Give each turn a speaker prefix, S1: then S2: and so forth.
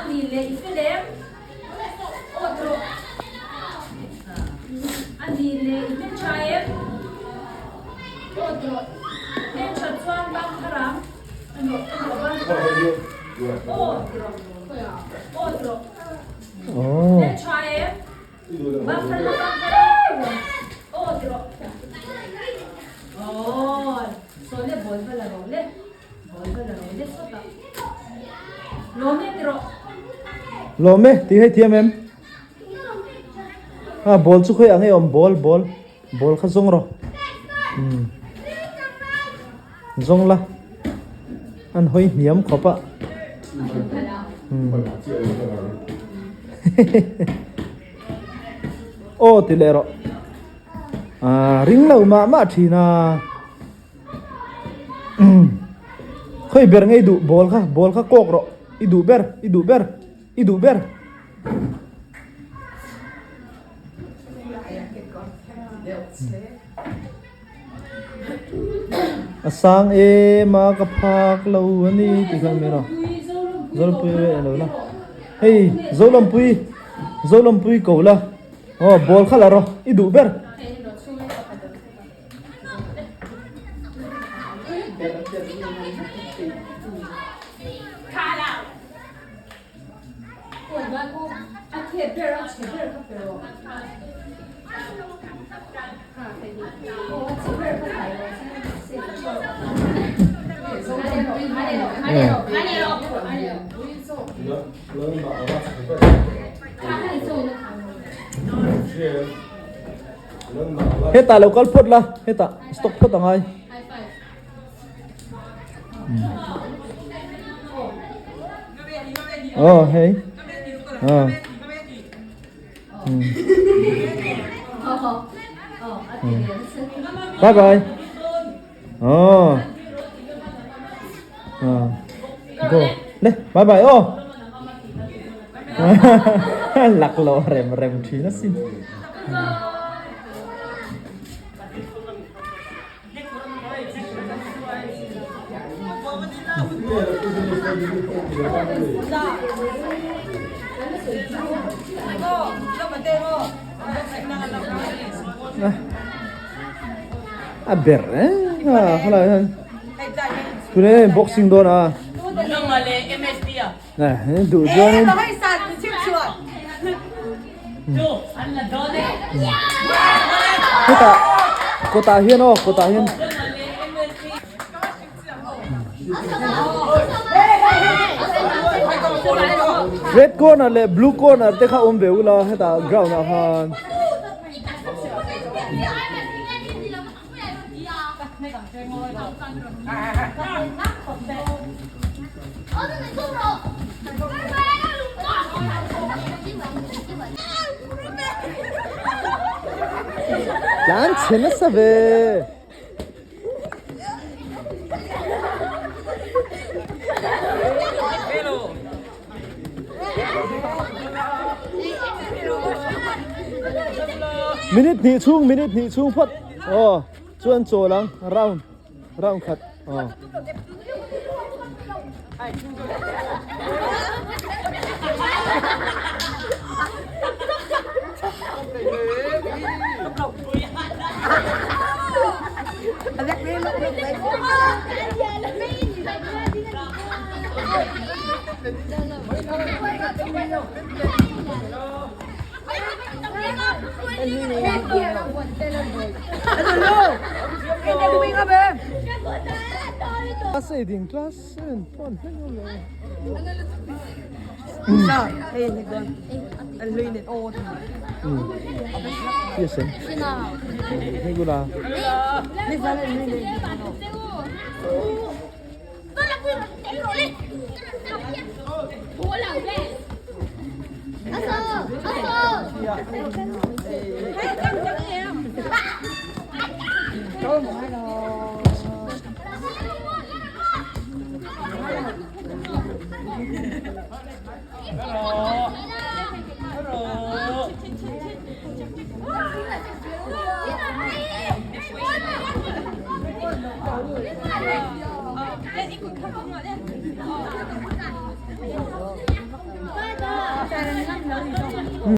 S1: Ani leh i fel em? Aw tawh. Ani leh i hmeltha em? Aw tawh. Hmeltha chuan bang thar ang. Aw tawh. Aw tawh. Hmeltha em? Bang thar la bang thar ang. Aw tawh. Aw. Saw le bawl va la rawh le.
S2: Lawm e tih hei thiam em? A ball chu khawi ang e awm ball ball ball kha zawng rawh umm zawng la an hawi hniam khawp a umm aw ti leh rawh ah ring lo mah mah thin a. Khawi ber nge i duh ball kha ball kha kawk rawh i duh ber i duh ber i duh ber. A sang em a ka phak lo a ni tih khan mai rawh Zolampui a lo la hei Zolampui Zolampui ko la aw ball kha la rawh i duh ber. Hetah lo kal phawt la hetah stock phawt a ngai. Oh hei ah bye bye oh ah go le bye bye oh Laklawh rem rem thin asin. A ber eh a khalai hian tunah hian boxing dawn a. Duh chuanin hetah kawtah hian aw kawtah hian red corner leh blue corner te kha awm ve ula hetah ground ah khan. Tlan chhe nasa ve. Minute hnih chhung minute hnih chhung phawt aw chuan chawl ang round round khat aw. Class eight in class seven pawh an hleng lo. Yes em. Hei gula.